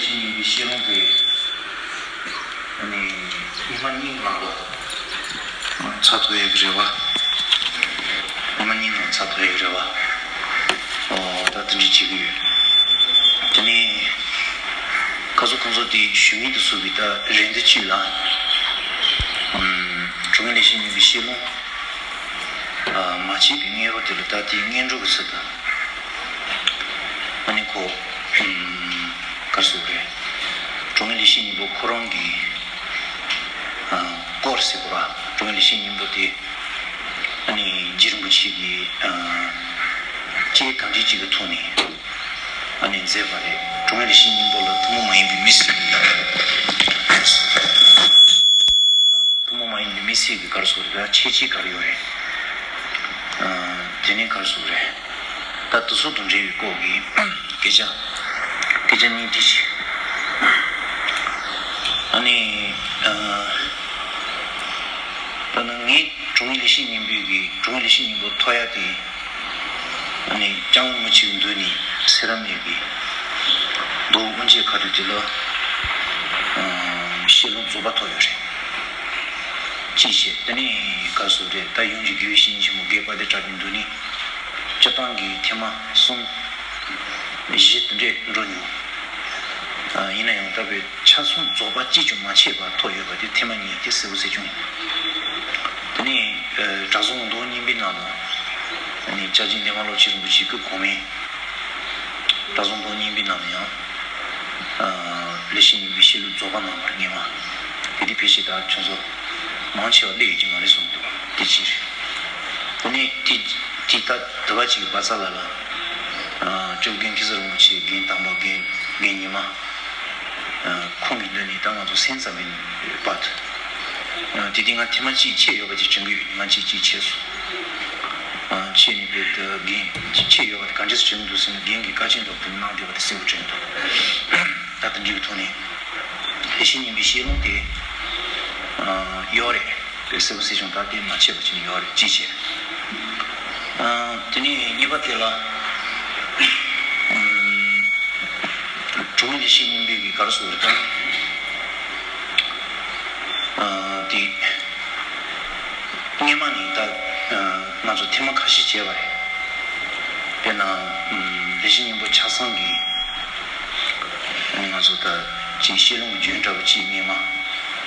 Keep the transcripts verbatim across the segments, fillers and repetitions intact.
ཤེས་ཡོན་གྱི་ཤེས་ལོང་དེ་ཨ་ནི་ཉི་མ་གཉིས་ནང་ལོགས་ཚར་ཐུབ་ཡག་གི་རེད་བ། ཉི་མ་གཉིས་ནང་ཚར་ཐུབ་ཡག་གི་རེད་བ། ཨོ་ད་དེ་འདྲ་བྱེད་ཀྱི་ཡོད། དེ་ནས་ཁ་སོ་ཁོང་ཚོ་དེ་ཞུ་མི་དེ་ཚོ་གི་ད་རེ་འདུན་གཅིག་ལ་ཨམ་འགྲོ་མགོན་ལེགས་བཤད་སྙིང་པོའི་ཤེས་ལོང་ཨ་མ་བྱས་པའི་སྔས་རོ་དེ་ལ་ད་དེའི་སྔོན་འགྲོ་གི་ཚུལ་དུ། ཨ་ནི་ཁོ། ཨུམ། ག་རེ་ཟེར་དགོས་རེད། འགྲོ་མགོན་ལེགས་བཤད་སྙིང་པོ་ཁོ་རང་གི། ཨ། སྐོར་ཟེར་དགོས་ར། འགྲོ་མགོན་ལེགས་བཤད་སྙིང་པོ་དེ། ཨ་ནི་རྗེ་རིན་པོ་ཆེ་གི། ཨ། ལྕེ་གང་ཅི་ཅིག་གི་ཐོག་ནས། ཨ་ནི་མཛད་པ་རེད། འགྲོ་མགོན་ལེགས་བཤད་སྙིང་པོ་ལ་ཐུན་མོང་མ་ཡིན་པའི་མི་སྲིད་པའི། ཐུན་མོང་མ་ཡིན་པའི་མི་ཚེ་གི་ག་རེ་ཟེར་དགོས་རེད། ད་ཁྱད་ཆོས་ག་རེ་ཡོད་རེད། ཨ། དེ་ནས་ག་རེ་ཟེར་དགོས་རེད། ད་དེ་ཚོ་དང་འབྲེལ་བའི་སྐོར་གྱི་སྐད་ཆ། སྐད་ཆ་གཉིས་འདྲི་ཞིག་ཨ་ནི། ཨ། ད་ནི་ངས་འགྲོ་མགོན་ལེགས་བཤད་སྙིང་པོའི་གི་འགྲོ་མགོན་ལེགས་བཤད་སྙིང་པོ་ཐོབ་ཡ་དེ། ཨ་ནི་ལྕང་མོ་ཆེའི་མདུན་ནས་སེ་ར་མེད་པའི་རྡོ་དབུ་འབྱེད་ཁ་ཐུག་དེ་ལ་ཨ་ཤེས་ལོང་རྫོགས་པ་ཐོབ་ཡོད་རེད། གཅིག་བྱས། དེ་ནས་ག་རེ་ཟེར་དགོས་རེད། ད་ཡོངས་ཀྱི་དགེ་བའི་བཤེས་གཉེན་ཆེན་མོ་དགེ་བཀའ་བདེ་གྲགས་ཀྱི་མདུན་ནས་སྤྱིར་བཏང་གི་ཐེངས་མ་གསུམ་བཞི་དེ་འདྲས་འགྲོ་མྱོང་། ཨ། ཡིན་ན་ཡང་ད་བའི་ཆ་ཚང་རྫོགས་པ་གཅིག་ཀྱང་མ་ཆད་པར་ཐོབ་ཡོད་པ་དེ་ཐེངས་མ་གཉིས་དེ་གསལ་པོ་གསལ་བྱུང་། དེ་ནས་ཨ་གྲྭ་བཙུན་མདོ་སྔགས་རྙིང་པའི་ནང་ལ་ཨ་ནི་སྐྱབས་རྗེ་འདན་མ་བློ་གྲོས་རིན་པོ་ཆེ་སྐུ་གོང་མས་གྲྭ་བཙུན་མདོ་སྔགས་རྙིང་པའི་ནང་ལ་ཡང་ཨ་ལེགས་བཤད་སྙིང་པོའི་བཤད་ལུགས་རྫོགས་པ་གནང་བར་ངེས་མ། དེ་དུས་ཕལ་ཆེར་ད་ཁྱོད་ཚོ་མང་ཆེ་བ་སླེབས་ཡོད་ཀྱི་མ་རེད་བསམ་འདུག་དེ་ཕྱིར། དེ་ནས་དེ་དེ་ད་དུ་བ་གཅིག་གི་བར་ས་ལ་ལ། ཨ་སྐྱབས་མགོན་མཁན་ཟུར་རིན་པོ་ཆེ་རྒན་དང་པོ་རྒན་རྒན་ཉི་མ། ཨ་ཁོང་གི་མདུན་ནས་ད་ང་ཚོ་སེམས་ཙམ་པའི་བར་དུ། ཨ་དེ་དུས་ང་ཐེངས་མ་གཅིག་ཆད་ཡོད་པ་དེ་དྲན་གྱི་ཡོད། ཉི་མ་གཅིག་གཅིག་ཆད་སོང་། ཨ་ཆད་ནས་བོད་དུ་རྒན་ཆད་ཡོད་པ་དེ་ག་འདྲས་སེ་དྲན་གྱི་འདུག་ཟེར་ན། རྒན་གྱིས་བཀའ་ཆེན་ཐོག་དེ་གནང་བསྡད་པ་དེ་གསལ་པོ་དྲན་འདུག་ད་དེ་འདྲའི་ཐོག་ནས་ལེགས་བཤད་སྙིང་པོའི་བཤད་ལུང་དེ་ཨ་ཡོད་རེད། དེ་གསལ་པོ་གསལ་བྱུང་། ད་དེ་མ་ཆད་པ་བྱས་ནས་ཡོད་རེད། གཅིག་བྱས། ཨ་དེ་ནས་གཉིས་པ་དེ་ལ་ཨམ་འགྲོ་མགོན་ལེགས་བཤད་སྙིང་པོའི་གི་ག་རེ་ཟེར་དགོས་རེད་ད། ཨ་དེ་སྔས་མ་ནས་ད་ཨ་ང་ཚོ་ཐེངས་མ་ཁ་ཤས་བྱས་པ་རེད། དཔེར་ན་ཨམ་ལེགས་བཤད་སྙིང་པོ་ཆ་ཚང་གི་ང་ཚོ་ད་ཅིག་བཤད་ལུང་གི་རྒྱུན་འདྲ་བོ་གཅིག་སྔས་མ་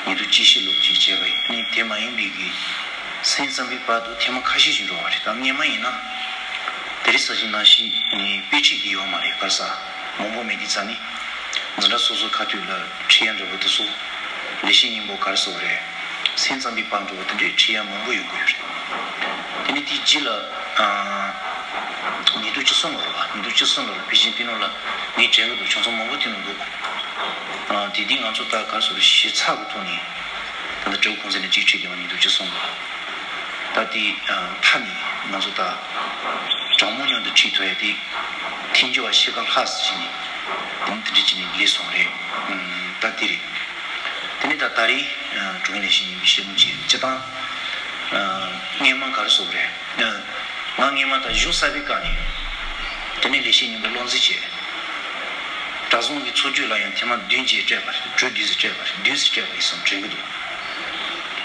ཉིས་སྟོང་བཅུ་བཞི་ལོ་གཅིག་བྱས་པ་ཡིན། ཨ་ནི་དེ་མ་ཡིན་པའི་གི་སེམས་ཙམ་པའི་བར་དུ་ཐེངས་མ་ཁ་ཤས་ཤིག་འགྲོ་བ་རེད། ད་སྔས་མ་ཡིན་ན་དེ་རིང་ས་ཞིག་ནང་བཞིན་ནི་དཔེ་ཁྲིད་དེ་ཡོད་མ་རེད། ག་རེ་ཟེར་མང་པོ་མེད་དུས་ཙ་ནི་འཛིན་གྲྭ་སོ་སོའི་ཁ་ཐུག་ལ་ཁྲིད་ཡ་འདྲ་བོ་དེ་ཚོ་ལེགས་བཤད་སྙིང་པོ་ག་རེ་ཟེར་དགོས་རེད། སེམས་ཙམ་པའི་བར་འགྲོ་བ་དེ་འདྲའི་ཁྲིད་ཡ་མང་པོ་ཡོང་གི་ཡོད་རེད། དེ་ནས་དེའི་རྗེས་ལ་ཨ་ཉིས་སྟོང་བཅུ་གསུམ་ལོ་རེད་བ། ཉིས་སྟོང་བཅུ་གསུམ་ལོ་ལ་པེ་ཅིན་པི་ནོ་ལ་ངས་དྲན་གྱི་འདུག་ཆུང་ཆུང་མང་པོ་ཐོན་མི་འདུག་ཨ་དེ་དུས་ང་ཚོ་ད་ག་རེ་ཟེར་དགོས་རེད། ཞིབ་ཚགས་ཀྱི་ཐོག་ནས་ད་ལྟ་དྲེའུ་གོང་ས་ནས་གཅིག་ཁྲིད་བསྡད་པ་ཉིས་སྟོང་བཅུ་གསུམ་ལོ། ད་དེ་ཨ་མཐའ་ནས་ང་ཚོ་ད་དྲང་མོ་མཉམ་དུ་ཁྲིད་ཐུབ་ཡ་དེ་ཐེངས་བཅུ་བ་ཤེལ་དཀར་ལྷ་ཟེར་བྱས་ནས་དེ་ནས་དེ་འདྲ་བྱས་ནས་སླེབས་སོང་རེད། ཨུམ་ད་དེ་རེད། དེ་ནས་ད་ད་རེས་ཨ་འགྲོ་མགོན་ལེགས་བཤད་སྙིང་པོའི་བཤད་ལུང་བྱས། སྤྱིར་བཏང་ཨ་སྔས་མ་ག་རེ་ཟེར་དགོས་རེད། ཨ་ང་སྔས་མ་ད་གཞུང་གསར་པའི་སྒང་ནས་དེ་ནས་ལེགས་བཤད་སྙིང་པོ་བློ་འཛིན་བྱས། གྲྭ་བཙུན་གྱི་ཚོགས་རྒྱུགས་ལ་ཡང་ཐེངས་མ་བདུན་བརྒྱད་སྤྲད་པ་རེད། གྲོས་བདུན་ཙམ་སྤྲད་པ་རེད། བདུན་ཙམ་སྤྲད་པ་ཡིན་བསམ་དྲན་གྱི་འདུག་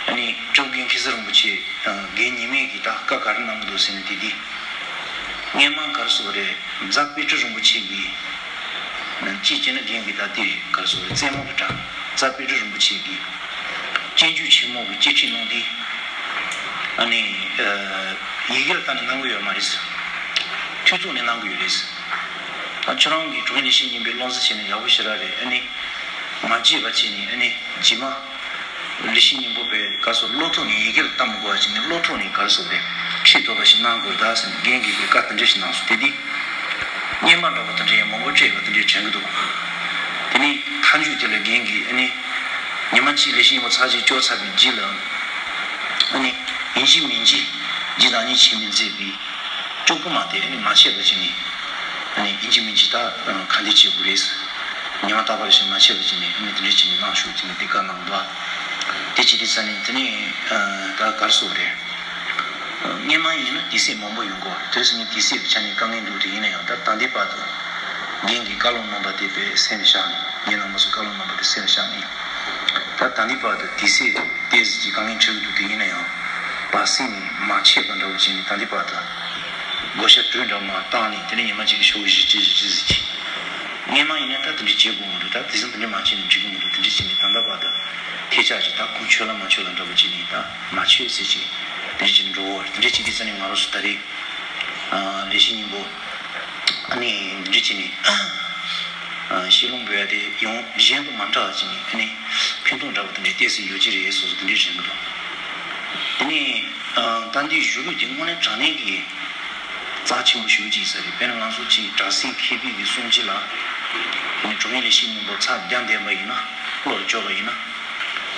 ཨ་ནི་སྐྱབས་མགོན་མཁན་ཟུར་རིན་པོ་ཆེ་རྒན་ཉི་མས་ཀྱིས་ད་བཀའ་ག་རེ་གནང་གི་འདུག་ཟེར་ན། དེ་དུས་སྔས་མ་ག་རེ་ཟེར་དགོས་རེད། རྫ་དཔལ་སྤྲུལ་རིན་པོ་ཆེ་གིས་ཅིག་བྱས་ན་རྒན་གྱིས་ད་དེ་རེད། ག་རེ་ཟེར་དགོས་རེད། རྩེད་མོ་གི་གྲྭ་རྫ་དཔལ་སྤྲུལ་རིན་པོ་ཆེ་གིས་སྤྱོད་འཇུག་ཆེན་མོ་གི་དཔྱད་ཁྲིད་གནང་དུས་ཨ་ནི་ཡི་གེ་ལ་བལྟས་ནས་གནང་གི་ཡོད་མ་རེད། ཐོས་ཚོགས་ནས་གནང་གི་ཡོད་རེད། ད་ཁྱོད་རང་གིས་འགྲོ་མགོན་ལེགས་བཤད་སྙིང་པོའི་བློ་འཛིན་བྱས་ན་ཡག་པོ་ཞེ་དྲག་རེད། ཨ་ནི་མ་བརྗེད་པ་བྱས་ནས་ཨ་ནི་རྗེས་མ་ལེགས་བཤད་སྙིང་པོ་པའི་སྐབས་སུ་བློ་ཐོག་ནས་ཡི་གེ་ལ་བལྟ་མི་དགོས་པ་བྱས་ནས་བློ་ཐོག་ནས་ག་རེ་ཟེར་དགོས་རེད། ཁྲིད་ཐུབ་པ་ཞིག་གནང་དགོས་རེད་ད་ཟེར་ནས་རྒན་གྱིས་བཀའ་དེ་འདྲ་ཞིག་གནང་སོང་། དེ་དུས་སྔས་མ་འདྲ་པོ་དེ་འདྲ་ཡང་མང་པོ་སྤྲད་ཡོད་པ་དེ་འདྲ་དྲན་གྱི་འདུག་དེ་ནས་མཐའ་མཇུག་དེ་ལ་རྒན་གྱིས་ཨ་ནི་ཉི་མ་གཅིག་ལེགས་བཤད་སྙིང་པོ་ཚར་གཅིག་སྐྱོར་ཚར་བའི་རྗེས་ལ་ཨ་ནི་ཡིན་གཅིག་མིན་གཅིག་རྗེ་བདག་ཉིད་འཆི་མེད་མཛད་པའི་ཅོག་པུ་མ་དེ་ཨ་ནི་མ་ཆད་པ་བྱས་ནས་ཨ་ནི་ཡིན་གཅིག་མིན་གཅིག་ད་ག་འདྲ་བྱེད་དགོས་རེད། ཉི་མ་རྟག་པར་བཞིན་མ་ཆད་པ་བྱས་ནས་ཨ་ནི་དེ་འདྲ་བྱས་ནས་གནང་ཤོག་ཅེས་ནས་དེ་བཀའ་གནང་འདུག་དེ་བྱས་དུས་ཙ་ནས་དེ་ནས་ད་ག་རེ་ཟེར་དགོས་རེད། སྔས་མ་ཡིན་ན་དུས་ཚོད་མང་པོ་ཡོང་གི་རེད། དེ་རིང་སང་ཉིན་དུས་ཚོད་ཀྱི་ཆ་ནས་དཀའ་ངལ་འདུག་དེ་ཡིན་ན་ཡང་ད་ད་ལྟའི་བར་དུ་ རྒན་གྱིས་བཀའ་སློབ་གནང་པ་དེ་དཔེ་སེམས་ལ་བཞག་ནས། རྒན་རིན་པོ་ཆེས་བཀའ་སློབ་གནང་པ་དེ་སེམས་ལ་བཞག་ནས། ད་ད་ལྟའི་བར་དུ་དུས་ཚོད་ཏོག་ཙམ་ཅིག་དཀའ་ངལ་འཕྲད་ཀྱི་འདུག་དེ་ཡིན་ན་ཡང་བར་སེང་ནས་མ་ཆད་པ་འདྲ་བོ་བྱས་ནས། ད་ལྟའི་བར་དུ་བགོ་བཤའ་གྲོས་འདྲ་མ་བཏང་ནས། དེ་ནས་ཉི་མ་གཅིག་ཞོགས་ཀྱི་བཞི་བཅུ་བཞི་བཅུ་ཟིག་གིས། སྔོན་མ་ཡིན་ན་ད་དེ་འདྲ་བྱེད་དགོས་མི་འདུག་ད་དེ་བཞིན་དེ་འདྲ་མ་བྱས་ནས་འགྲིག་གི་མི་འདུག་དེ་འདྲ་བྱས་ནས་ད་ལྟ་བར་དུ་ཐལ་ཆ་ཅིག་ད་ཁོང་ཆོད་ལ་མ་ཆོད་ལ་འདྲ་བོ་བྱས་ནས། ད་མ་ཆོད་ཟེར་ཅིག་དེ་འདྲ་བྱས་ནས་འགྲོ་བ་རེད། དེ་འདྲ་བྱས་དུས་ཙ་ནས་ང་རང་ཚོ་ད་རེས། ཨ། ལས་བྱེད་སྙིང་པོ། ཨ་ནི་འདི་འདྲ་བྱས་ནས། ཨ། ཤེས་ལོང་འབུལ་ཡ་དེ་ཡང་གཞན་དང་མ་འདྲ་བ་བྱས་ནས། ཨ་ནི་ཕན་ཐོགས་འདྲ་བོ་དེ་འདྲ་ཏོག་ཙམ་ཡོད་ཀྱི་རེད་ཟེར་ཟེར་དེ་འདྲ་དྲན་གྱི་འདུག་དེ་ནས། ཨ། ད་འདིའི་གཞུང་ལུགས་དེ་དངོས་གནས་དྲང་གནས་ཀྱི་རྩ་ཆེན་པོ་ཞེ་པོ་ཅིག་ཡིན་ས་རེད། དཔེར་ན་ང་ཚོ་ཅིག་དྲག་ཟིང་མཁས་པའི་གི་གསུང་ཅིག་ལ། དེ་ནས་དྲང་གནས་ལས་བྱེད་སྙིང་པོ་ཚད་བརྒྱ་འདེམས་པ་ཡིན་ན། བློར་འཇོག་པ་ཡིན་ན།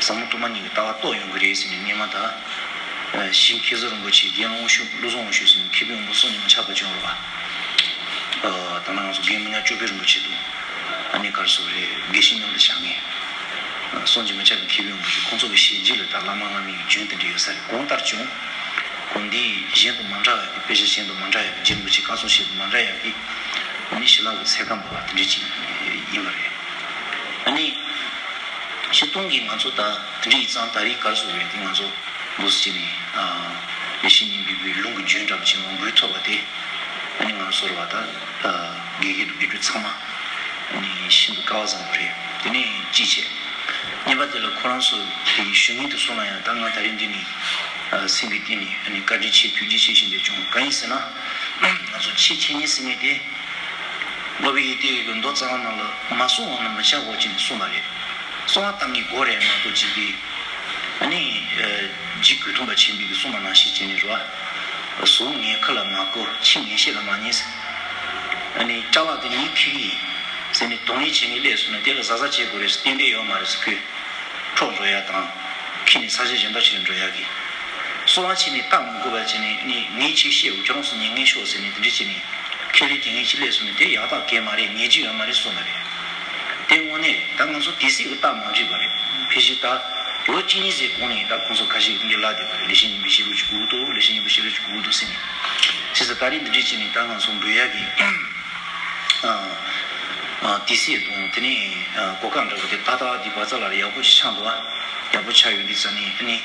ཟབ་མོ་སྟོང་པ་ཉིད་ཀྱི་ལྟ་བ་རྟོགས་ཡོང་གི་རེད་ཟེར་ནས། སྔོན་མ་ད་ཨ་གཞི་མཁས་བཟོ་རིན་པོ་ཆེ། རྒན་ལགས་དབང་ཕྱུག་བློ་བཟང་དབང་ཕྱུག་ཟེར་ནས་མཁས་པའི་དབང་པོ་གསུམ་ཉི་མ་ཆགས་པ་བྱུང་རེད་པ། ཨ། ད་ནང་ང་ཚོ་རྒན་མི་ཉག་ཅོག་པེ་རིན་པོ་ཆེ་དང་། ཨ་ནི་ག་རེ་ཟེར་དགོས་རེད། དགེ་བཤེས་མཉམ་དུ་བཞག་མཁན། ཨ། གསུམ་ཉི་མ་ཆགས་པའི་མཁས་པའི་དབང་པོ་ཆེ། ཁོང་ཚོ་གི་ཞལ་རྒྱུན་ལ་ད་བླ་མ་སྔ་མའི་རྒྱུན་དེ་འདྲ་ཡོད་ས་རེད། གང་ལྟར་ཀྱང་ཁོང་འདི་གཞན་དང་མ་འདྲ་ཡག་གི། དཔེ་ཆ་གཞན་དང་མ་འདྲ་ཡག་གི། རྒྱུན་པོ་ཆེ་བཀའ་གསུང་བཤད་དང་མ་འདྲ་ཡག་གི། ཨ་ནི་ཞི་ལྷག་གི་ཚད་བཀག་འབུལ་བ་དེ་འདྲ་ཅིག་ཡིན་པ་རེད། ཨ་ནི་སྤྱིར་བཏང་གི་ང་ཚོ་ད་དེ་འདྲ་ཡིན་ཙང་། ད་རེས་ག་རེ་ཟེར་དགོས་རེད། དེ་ང་ཚོ་འདུག་སེ་བྱས་ནས། ཨ། ཡེ་ཤེས་སྙིང་པོའི་ལུང་གི་རྒྱུན་འདྲ་པོ་ཅིག་མང་པོ་ཐོབ་པ་དེ། ཨ་ནི་ང་ཚོ་རེད་པ། ད་དགེ་རྒན་དང་དགེ་ཕྲུག་ཚང་མ་ཨ་ནི་ཤིན་ཏུ་སྐལ་བ་བཟང་པོ་རེད། དེ་ནས་གཅིག་བྱས། གཉིས་པ་དེ་ལ་ཁོ་རང་ཚོ་དེ་ཞུ་མཁན་དེ་ཚོ་ལ་ཡང་ད་ང་ད་རེས་འདི་ནས། ཨ། སེམས་ཀྱི་གཏིང་ནས་ཨ་ནི་བཀའ་དྲིན་ཆེ། ཐུགས་རྗེ་ཆེ་ཞུ་འདོད་བྱུང་། གང་ཡིན་ཟེར་ན། ང་ཚོ་ཆེད་མཁས་ཟེར་མཁན་དེ་སློབ་དཔོན་ཡེ་ཏེ་གིས་མདོ་རྩ་བ་ནང་ལ་མ་གསུངས་པ་ན་མི་བྱ་བོ་ཅིག་ནས་གསུངས་པ་རེད། གསུང་བ་བཏང་གི་དགོས་རེད་མ་གཏོགས། ཅིག་གིས་ཨ་ནི། ཨ། འཇིགས་གོས་ཐུང་པ་ཆེན་པོའི་གི་གསུང་བ་ནང་བཞིན་བྱས་ནས་རེད་པ། གཟུགས་ངན་ཁུ་ལ་མ་གོ། ཁྱི་ངན་བཤད་ལ་མ་ཉན་ཟེར། ཨ་ནི་ཅ་ལག་དེ་ངས་འཁྱེར་གི་ཡིན་ཟེར་ནས་དོགས་གནས་བྱེད་མཁན་སླེབས་སོང་ན། དེ་ལ་གཟབ་གཟབ་བྱེད་དགོས་རེད་ཟེར། ཏན་ཏན་ཡོད་མ་རེད་ཟེར། ཁོས་འཕྲོག་འགྲོ་ཡ་དང་། ཁྱེར་ནས་ས་ཆ་གཞན་པ་ཞིག་ལ་འགྲོ་ཡ་གི། གསོ་བ་བྱས་ནས་སྟབས་མི་བདེ་བ་བྱས་ནས། ཨ་ནི་ངས་ཅིག་བཤད་འོ། ཁྱོད་རང་ཚོ་ཉན་མཁན་ཤོག་ཟེར་ནས་དེ་འདྲ་བྱས་ནས། ཁས་ལེན་དེ་ངས་ཅིག་སླེབས་སོང་ན་དེ་ཡག་ཐག་གས་མ་རེད། ཉན་རྒྱུ་ཡོད་མ་རེད་གསུངས་པ་རེད། དེ་དངོས་གནས་རེད། ད་ང་ཚོ་དེ་སྲིད་ཀྱི་སྟབས་མ་འགྲིག་པ་རེད། ཕལ་ཆེར་ད་ལོ་གཅིག་གཉིས་ཙམ་གོང་ནས་ད་ཁོང་ཚོ་ཁ་ཤས་ཀྱིས་འདི་ལབ་བསྡད་པ་རེད། ལེགས་བཤད་སྙིང་པོའི་བཤད་ལུགས་ཅིག་དགོས་ཀྱི་འདུག་ལེགས་བཤད་སྙིང་པོའི་བཤད་ལུགས་ཅིག་དགོས་ཀྱི་འདུག་ཟེར་ནས། བྱས་ཙང་ད་རེས་འདི་འདྲ་བྱས་ནས་ད་ང་ཚོ་འབུལ་ཡག་གི། ཨ། ཨ། དུས་ཚོད་དང་། དེ་ནས། ཨ། གོ་སྐབས་འདྲ་པོ་དེ་ཏག་ཏག་འདི་བར་ཚ་ལ་ཡག་པོ་ཅིག་ཆགས་འདུག་པ། ཡག་པོ་ཆགས་ཡོད་དུས་ཙ་ནས། ཨ་ནི།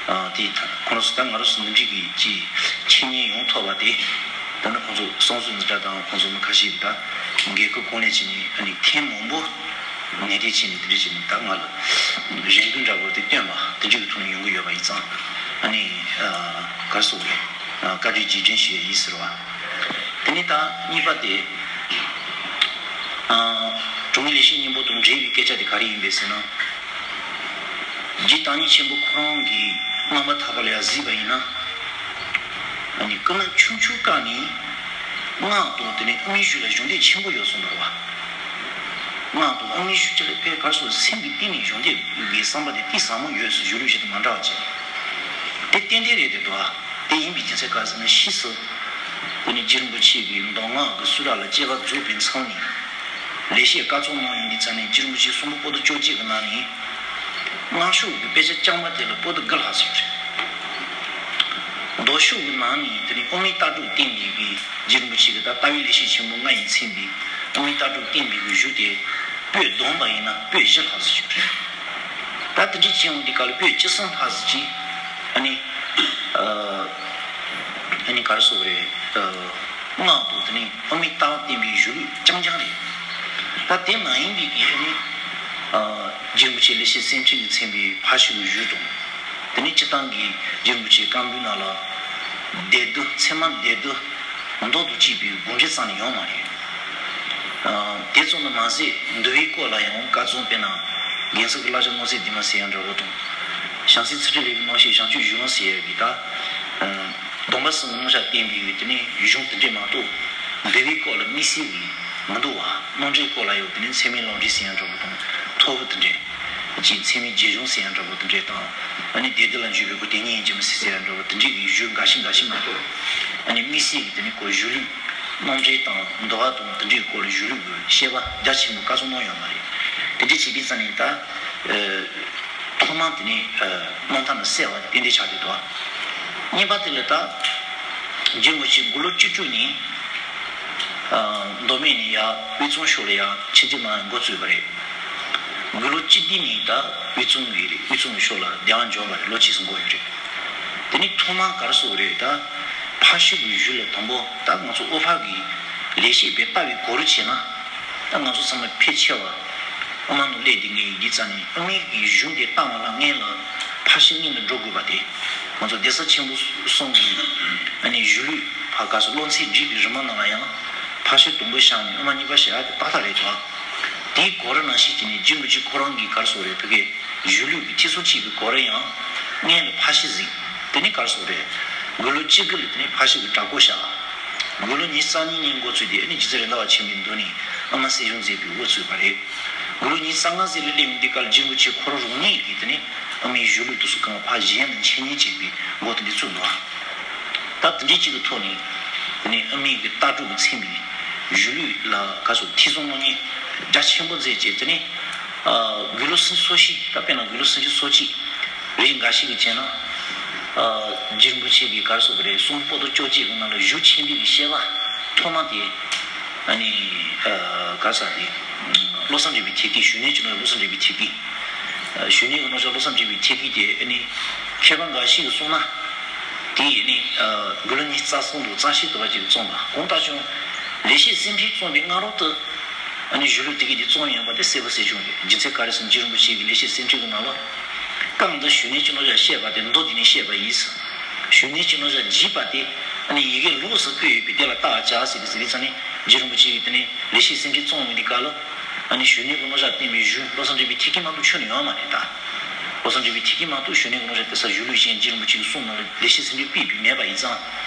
ཨ། དེ་ཁོང་ཚོ་ད་ང་རང་ཚོ་འདི་འདྲ་གི་ཅིག་ཆེད་གཉེར་ཡོང་ཐུབ་པ་དེ། ད་ནི་ཁོང་ཚོ་བསམ་ཚུལ་འདི་འདྲ་དང་། ཁོང་ཚོ་མི་ཁ་ཤས་ཀྱིས་ད་འགན་ཁུར་གང་ལེགས་བྱས་ནས། ཨ་ནི་ཐེངས་མང་པོ་ནན་ཏན་བྱས་ནས་དེ་འདྲ་བྱས་ནས་ད་ང་ལ་རེ་སྐུལ་འདྲ་པོ་དེ་བཏོན་པ་དེ་འདྲ་གི་ཐོག་ནས་ཡོང་གི་ཡོད་པ་ཡིན་ཙང་། ཨ་ནི། ཨ། ག་རེ་ཟེར་དགོས་རེད། ཨ། བཀའ་དྲིན་རྗེས་དྲན་ཞུ་ཡ་ཡིན་ཟེར་བ། དེ་ནས་ད་གཉིས་པ་དེ། ཨ། དྲང་ངེས་ལེགས་བཤད་སྙིང་པོ་དང་འབྲེལ་བའི་སྐད་ཆ་དེ་ག་རེ་ཡིན་པས་ཟེར་ན། རྗེ་བདག་ཉིད་ཆེན་པོ་ཁོ་རང་གིས་རྣམ་པར་ཐར་པ་ལ་ཡང་གཟིགས་པ་ཡིན་ན། ཨ་ནི་སྐུ་ན་ཆུང་ཆུང་སྐབས་ནས་སྔགས་དང་དེ་ནས་དབུ་མའི་གཞུང་ལ་གཞོགས་འདེགས་ཆེན་པོ་ཡོད་གསུངས་པ་རེད་པ། སྔགས་དང་དབུ་མའི་གཞུང་ཅིག་ལ་ཕར་ག་རེ་ཟེར། སེམས་ཀྱི་གཏིང་ནས་གཞོགས་འདེགས་ཀྱི་བསམ་པ་དེ་གཏིང་ཟབ་མོ་ཡོད་ཟེར། གཞུང་ལུགས་གཞན་དང་མ་འདྲ་བ་ཅིག་དེ་ཏན་ཏན་རེད་དེ་འདུག་པ། དེ་ཡིན་པའི་རྒྱུ་མཚན་ག་རེ་ཟེར་ན། ཕྱིས་སུ་དེ་ནས་རྗེ་རིན་པོ་ཆེ་གིས་མདོ་སྔགས་ཀྱི་སུ་ར་ལ་དཔྱད་པ་རྫོགས་པའི་མཚམས་ནས་ལེགས་བཤད་བཀའ་ཚོགས་གནང་ཡོང་དུས་ཙ་ནས། རྗེ་རིན་པོ་ཆེ་གསུང་འབུམ་པོ་ཏི་བཅོ་བརྒྱད་ཀྱི་ནང་ནས་སྔགས་ཤོག་གི་དཔེ་ཆ་རྐྱང་པ་དེ་ལ་པོ་ཏི་དགུ་ལྷག་ཙམ་ཡོད་རེད། མདོ་ཤོག་གི་ནང་ནས་དེ་ནས་དབུ་མའི་ལྟ་གྲུབ་བསྟན་པའི་གི། རྗེ་རིན་པོ་ཆེ་གི་ད་ལྟ་བའི་ལེགས་བཤད་ཆེན་མོ་ལྔ་ཡིས་མཚན་པའི་དབུ་མའི་ལྟ་གྲུབ་བསྟན་པའི་གི་གཞུག་དེ། པོད་བསྡོམས་པ་ཡིན་ན་པོད་བཞི་ལྷག་ཙམ་ཡོད་རེད། ད་དེ་འདྲ་བྱས་ཡོང་དུས་སྐབས་ལ་པོད་བཅུ་གསུམ་ལྷག་ཙམ་ཅིག་ཨ་ནི། ཨ། ཨ་ནི་ག་རེ་ཟེར་དགོས་རེད། ཨ། སྔགས་དང་དེ་ནས་དབུ་མའི་ལྟ་བ་བསྟན་པའི་གཞུང་ལུགས་རྐྱང་རྐྱང་རེད། ད་དེ་མ་ཡིན་པའི་གི། ཨ་ནི། ཨ། རྗེ་རིན་པོ་ཆེ་ལེགས་བཤད་སེམས་འགྲེལ་གྱི་མཚན་པའི་ཕར་ཕྱོགས་ཀྱི་གཞུང་དང་། དེ་ནས་སྤྱིར་བཏང་གི་རྗེ་རིན་པོ་ཆེའི་བཀའ་འབུམ་ནང་ལ་སྡེ་བསྡུ། ཚད་མ་སྡེ་བསྡུ་མདོ་དང་བཅས་པའི་དགོངས་འགྲེལ་རྩ་ནས་ཡོད་མ་རེད། ཨ། དེ་ཙམ་དུ་མ་ཟད། འདུལ་བའི་སྐོར་ལ་ཡང་བཀའ་རྩོམ། དཔེར་ན་རྒྱལ་ཚབ་ཀྱི་བསླབ་བྱ་མངོན་གསལ་དོན་མ་ཟེར་ཡ་འདྲ་བོ་དང་། བྱང་སེམས་ཚུལ་ཁྲིམས་ལས་ཀྱི་རྣམ་བཤད་བྱང་ཆུབ་གཞུང་ཟེར་ཡ་གི། ད་ཨ་སྡོམ་པ་གསུམ་གྱི་རྣམ་གཞག་བསྟན་པའི་གི་དེ་ནས་གཞུང་དེ་འདྲས་མ་གཏོགས། འདུལ་བའི་སྐོར་ལ་དམིགས་བསལ་གྱི་མི་འདུག་པ། རྣམ་འགྲེལ་སྐོར་ལ་ཡང་དེ་ནས་ཚད་མའི་ལམ་འབྲས་ཟེར་ཡ་འདྲ་བོ་དང་། ཐོར་བུ་དེ་འདྲས། ཅིག་ཚད་མའི་རྗེས་གཞུང་ཟེར་ཡ་འདྲ་བོ་དེ་འདྲས་དང་། ཨ་ནི་སྡེ་བསྡུ་ལ་འཇུག་པའི་སྐོར་དེ་ཉིད་ཡིན་གྱི་མི་སྲིད་ཟེར་ཡ་འདྲ་བོ་དེ་འདྲས་ཀྱི་གཞུང་འགའ་ཤས་འགའ་ཤས་མ་གཏོགས། ཨ་ནི་དམིགས་བསལ་གྱི་དེ་ནས་སྐོར་གཞུང་ལུགས། རྣམ་འགྲེལ་དང་འདུལ་བ་དང་དེ་འདྲའི་སྐོར་ལ་གཞུང་ལུགས་ཀྱི་བཤད་པ་རྒྱ་ཆེན་པོ་བཀའ་རྩོམ་གནང་ཡོད་མ་རེད། དེ་འདྲ་བྱས་དུས་ཙ་ནས་ད། ཨ། ཐོག་མར་དེ་ནས། ཨ། རྣམ་ཐར་ནས་གསལ་བ་དེ་ཏན་ཏན་ཆགས་བསྡད་འདུག་གཉིས་པ་དེ་ལ་ད། རྗེ་རིན་པོ་ཆེ་དགུང་ལོ་བཅུ་དྲུག་ནས། མདོ་སྨད་ནས་ཡར་དབུས་གཙང་ཕྱོགས་ལ་ཡར་ཕྱི་རྒྱལ་ནང་འགོ་བཙུགས་པ་རེད། དགུང་ལོ་བཅུ་བདུན་ནས་ད་དབུས་གཙང་གི་རེད། དབུས་གཙང་གི་ཕྱོགས་ལ་སྡེ་དབང་འབྱོར་བ་རེད། ལོ་གཅིག་ཙམ་འགོར་ཡོད་རེད། དེ་ནས་ཐོག་མར་ག་རེ་ཟེར་དགོས་རེད། ད་ཕར་ཕྱོགས་ཀྱི་གཞུང་ལ་དང་པོ་ད་ང་ཚོ་ཨོ་ཕ་གི་ལས་བྱེད་པས་ལྟ་བའི་སྐོར་བྱས་ན། ད་ང་ཚོ་ཚང་མ་ཕལ་ཆེ་བ་ཨ་མ་ནང་སླེབས་དེ་ངས་ཡིན་རྩ་ནས་ཨ་མའི་གི་གཞུང་དེ་ལྟ་མ་ལ་སྔོན་ལ་ཕར་ཕྱོགས་སྔོན་ལ་འགྲོ་དགོས་པ་དེ། ང་ཚོ་གདན་ས་ཆེན་པོ་གསུམ་གྱི་ཨ་ནི་གཞུང་ལུགས་ཕར་ག་ཚོད་སློབ་ཚན་སྒྲིག་པའི་རིམ་པ་ནང་ལ་ཡང་ཕར་ཕྱོགས་དང་པོ་བཞག་ནས་ཨ་མ་གཉིས་པ་བཞག་ཡ་དེ་ཏག་ཏག་རེད་དོ། དེའི་སྐོར་ནང་བཞིན་བྱས་ནས་རྗེ་རིན་པོ་ཆེ་ཁོ་རང་གི་ག་རེ་ཟེར་དགོས་རེད། ཕ་གིའི་གཞུང་ལུགས་ཀྱི་ཐེག་གསུམ་ཆོས་ཀྱི་སྐོར་ཡང་སྔོན་ལ་ཕར་ཕྱོགས་གཟིགས། དེ་ནས་ག་རེ་ཟེར་དགོས་རེད། དགུང་ལོ་བཅུ་དགུ་ལ་དེ་ནས་ཕར་ཕྱོགས་ཀྱི་གྲྭ་སྐོར་བཞག། དགུང་ལོ་ཉི་ཤུ་རྩ་གཉིས་ནས་འགོ་བཙུགས་ཏེ་ཨ་ནི་རྗེ་བཙུན་རེད་མདའ་བ་ཆེན་པོའི་མདུན་ནས་ཨ་མ་གསན་སྦྱོང་མཛད་པའི་དབུ་ཚུགས་པ་རེད། དགུང་ལོ་ཉི་ཤུ་རྩ་ལྔ་ཙམ་ལ་སླེབས་ཡོང་དུས་སྐབས་རྗེ་རིན་པོ་ཆེ་ཁོ་རང་རང་ཉིད་ཀྱིས་དེ་ནས་ཨ་མའི་གཞུང་ལུགས་དེ་ཚོ་གང་ཕར་གཞན་ལ་འཆད་ཉན་བྱེད་པའི་འགོ་དེ་འདྲ་བཙུགས་འདུག། ད་དེ་འདྲའི་ཅིག་གི་ཐོག་ནས་དེ་ནས་ཨ་མའི་གི་ལྟ་གྲུབ་ཀྱི་མཚན་པའི་གཞུང་ལུགས་ལ་ག་ཚོད་ཐེ་ཚོམ་སློང་མཁན་རྒྱ་ཆེན་པོ་མཛད་བྱས། དེ་ནས་ཨ་དགུང་ལོ་སུམ་ཅུ་སོ་བཞི། ད་དཔེར་ན་དགུང་ལོ་སུམ་ཅུ་སོ་གཅིག་རེ་འགའ་ཞིག་གི་བྱས་ན། ཨ་རྗེ་རིན་པོ་ཆེ་གིས་ག་རེ་ཟེར་དགོས་རེད། གསུང་པོ་ཏི་བཅོ་བརྒྱད་ཀྱི་ནང་ལ་གཞུང་ཆེན་པོའི་གི་བཤད་པ་ཐོག་མ་དེ་ཨ་ནི་ཨ་ག་རེ་ཟེར་དེ་བློ་བཟང་འབྲིང་པོའི་ཐེག་དཀའི། གཞུང་གནས་ཀྱི་ནང་ལ་བློ་བཟང་འབྲིང་པོའི་ཐེག་དཀའི། ཨ་གཞུང་གནས་ཀྱི་ནང་ལ་བློ་བཟང་འབྲིང་པོའི་ཐེག་དཀའི་དེ་ཨ་ནི་མཁས་པ་འགའ་ཞིག་གིས་གསུངས་ན། དེ་ཨ་ནི་ཨ་དགུང་ལོ་ཉི་ཤུ་རྩ་གསུམ་དུ་རྩ་ཤེ་དུ་བ་ཅིག་བཙོངས་པ། གང་ལྟར་ཀྱང་ལེགས་བཤད་སེམས་འགྲེལ་བཙོངས་པའི་སྔ་རོལ་དུ་ཨ་ནི་གཞུང་ལུགས་དེ་གའི་དེ་བཙོངས་ཡོད་པ་དེ་གསལ་པོ་གསལ་བྱུང་རེད། རྒྱུ་མཚན་ག་རེ་ཟེར་ན་རྗེ་རིན་པོ་ཆེ་གིས་ལེགས་བཤད་སེམས་འགྲེལ་གྱི་ནང་ལ། སྐབས་འདི་གཞུང་གནས་ཀྱི་ནང་ལ་བཤད་པ་དེ་མདོ་འདི་ནས་བཤད་པ་ཡིན། གཞུང་གནས་ཀྱི་ནང་ལ་བགྱིས་པ་དེ་ཨ་ནི་ཡི་གེ་ལོགས་སུ་བཀོད་ཡོད་པས་དེ་ལ་བལྟ་བར་བྱ་ཟེར་ཏེ་ཟེར་བའི་ཙང་ནས་རྗེ་རིན་པོ་ཆེ་གིས་དེ་ནས་ལེགས་བཤད་སེམས་འགྲེལ་བཙོངས་ཡོང་དུས་སྐབས་ལ། ཨ་ནི་གཞུང་གནས་ཀྱི་ནང་ལ་བསྟན་པའི་གཞུང་བློ་བཟང་འབྲིང་པོའི་ཐེག་དཀའི་མ་གཏོགས་ཁྱོན་ནས་ཡོད་མ་རེད་ད། བློ་བཟང་འབྲིང་པོའི་ཐེག་དཀའི་མ་གཏོགས་གཞུང་གནས་ཀྱི་ནང་ལ་དེ་ས་གཞུང་ལུགས་གཞན་རྗེ་རིན་པོ་ཆེ་གི་གསུང་ནང་ལ་ལེགས་བཤད་སེམས་འགྲེལ་ཕུད་པའི་མེད་པ་ཡིན་ཙང་།